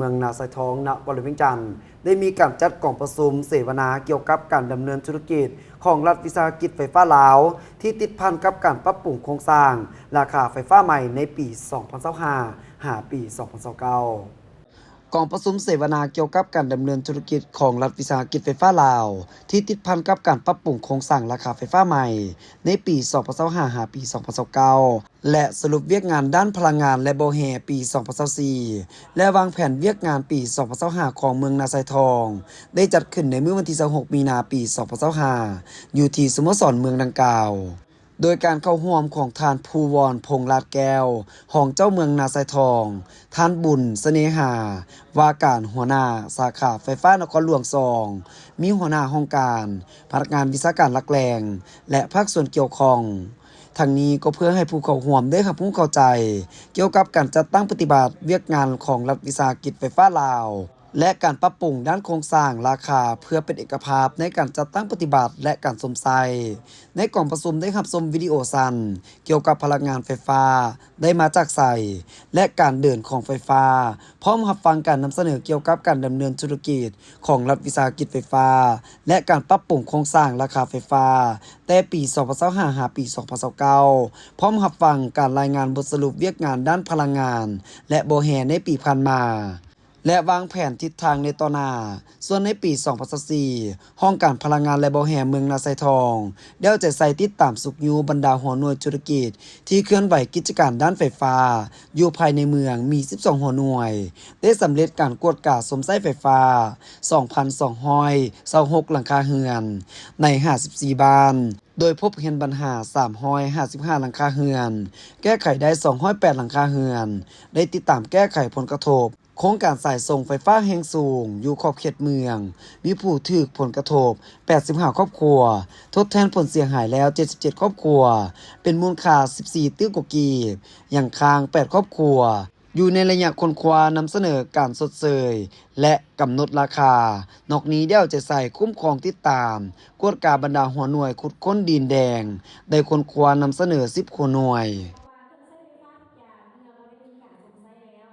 ເມືອງນາຊາຍທອງ ນະຄອນຫຼວງວຽງຈັນ ໄດ້ມີການຈັດກອງປະຊຸມເສວະນາກ່ຽວກັບການດຳເນີນທຸລະກິດຂອງລັດວິສາຫະກິດໄຟຟ້າລາວ ທີ່ຕິດພັນກັບການປັບປຸງໂຄງສ້າງລາຄາໄຟຟ້າໃໝ່ໃນປີສອງພັນຊາວຫ້າ ຫາປີສອງພັນຊາວເກົ້າ. ກອງປະຊຸມເສວະນາກ່ຽວກັບການດຳເນີນທຸລະກິດຂອງລັດວິສາຫະກິດໄຟຟ້າລາວ ທີ່ຕິດພັນກັບການປັບປຸງໂຄງສ້າງລາຄາໄຟຟ້າໃໝ່ໃນປີສອງພັນຊາວຫ້າ ຫາປີສອງພັນຊາວເກົ້າ ແລະ ສະຫຼຸບວຽກງານດ້ານພະລັງງານ ແລະ ບໍ່ແຮ່ປີສອງພັນຊາວສີ່ ແລະ ວາງແຜນວຽກງານປີສອງພັນຊາວຫ້າຂອງເມືອງນາຊາຍທອງ ໄດ້ຈັດຂຶ້ນໃນມື້ວັນທີຊາວຫົກ ມີນາ ປີສອງພັນຊາວຫ້າ ຢູ່ທີ່ສະໂມສອນເມືອງດັ່ງກ່າວ. ໂດຍການເຂົ້າຮ່ວມຂອງທ່ານ ພູວອນ ພົງລາດແກ້ວ ຮອງເຈົ້າເມືອງນາຊາຍທອງ, ທ່ານ ບຸນ ສະເໜຫາ ວ່າການຫົວໜ້າສາຂາໄຟຟ້ານະຄອນຫຼວງສອງ, ມີຫົວໜ້າຫ້ອງການ, ພະນັກງານວິຊາການຫຼັກແຫຼ່ງ ແລະ ພາກສ່ວນກ່ຽວຂ້ອງ. ທັງນີ້ກໍເພື່ອໃຫ້ຜູ້ເຂົ້າຮ່ວມໄດ້ຮັບຮູ້ເຂົ້າໃຈກ່ຽວກັບການຈັດຕັ້ງປະຕິບັດວຽກງານຂອງລັດວິສາຫະກິດໄຟຟ້າລາວ ແລະ ການປັບປຸງດ້ານໂຄງສ້າງລາຄາ ເພື່ອເປັນເອກະພາບໃນການຈັດຕັ້ງປະຕິບັດ ແລະ ການຊົມໃຊ້. ໃນກອງປະຊຸມໄດ້ຮັບຊົມວິດີໂອສັ້ນກ່ຽວກັບພະລັງງານໄຟຟ້າໄດ້ມາຈາກໃສ ແລະ ການເດີນຂອງໄຟຟ້າ, ພ້ອມຮັບຟັງການນຳສະເໜີກ່ຽວກັບການດຳເນີນທຸລະກິດຂອງລັດວິສາຫະກິດໄຟຟ້າ ແລະ ການປັບປຸງໂຄງສ້າງລາຄາໄຟຟ້າ ແຕ່ປີສອງພັນຊາວຫ້າ ຫາປີສອງພັນຊາວເກົ້າ ພ້ອມຮັບຟັງການລາຍງານບົດສະຫຼຸບວຽກງານດ້ານພະລັງງານ ແລະ ບໍ່ແຮ່ໃນປີຜ່ານມາ ແລະ ວາງແຜນທິດທາງໃນຕໍ່ໜ້າ. ສ່ວນໃນປີສອງພັນຊາວສີ່ ຫ້ອງການພະລັງງານ ແລະ ບໍ່ແຮ່ເມືອງນາຊາຍທອງ ໄດ້ເອົາໃຈໃສ່ຕິດຕາມຊຸກຍູ້ບັນດາຫົວໜ່ວຍທຸລະກິດທີ່ເຄື່ອນໄຫວກິດຈະການດ້ານໄຟຟ້າຢູ່ພາຍໃນເມືອງມີສິບສອງຫົວໜ່ວຍ ໄດ້ສຳເລັດການກວດກາຊົມໃຊ້ໄຟຟ້າສອງພັນສອງຮ້ອຍຊາວຫົກຫຼັງຄາເຮືອນ ໃນຫ້າສິບສີ່ບ້ານ, ໂດຍພົບເຫັນບັນຫາສາມຮ້ອຍຫ້າສິບຫ້າຫຼັງຄາເຮືອນ, ແກ້ໄຂໄດ້ສອງຮ້ອຍແປດຫຼັງຄາເຮືອນ, ໄດ້ຕິດຕາມແກ້ໄຂຜົນກະທົບ ໂຄງການສາຍສົ່ງໄຟຟ້າແຮງສູງຢູ່ຂອບເຂດເມືອງ ມີຜູ້ຖືກຜົນກະທົບແປດສິບຫ້າຄອບຄົວ, ທົດແທນຜົນເສຍຫາຍແລ້ວເຈັດສິບເຈັດຄອບຄົວ ເປັນມູນຄ່າສິບສີ່ຕື້ກວ່າກີບ, ຍັງຄ້າງແປດຄອບຄົວ ຢູ່ໃນໄລຍະຄົ້ນຄວ້ານຳສະເໜີການຊົດເຊີຍ ແລະ ກຳນົດລາຄາ. ນອກນີ້ໄດ້ເອົາໃຈໃສ່ຄຸ້ມຄອງຕິດຕາມ ກວດກາບັນດາຫົວໜ່ວຍຂຸດຄົ້ນດິນແດງ ໄດ້ຄົ້ນຄວ້ານຳສະເໜີສິບຫົວໜ່ວຍ.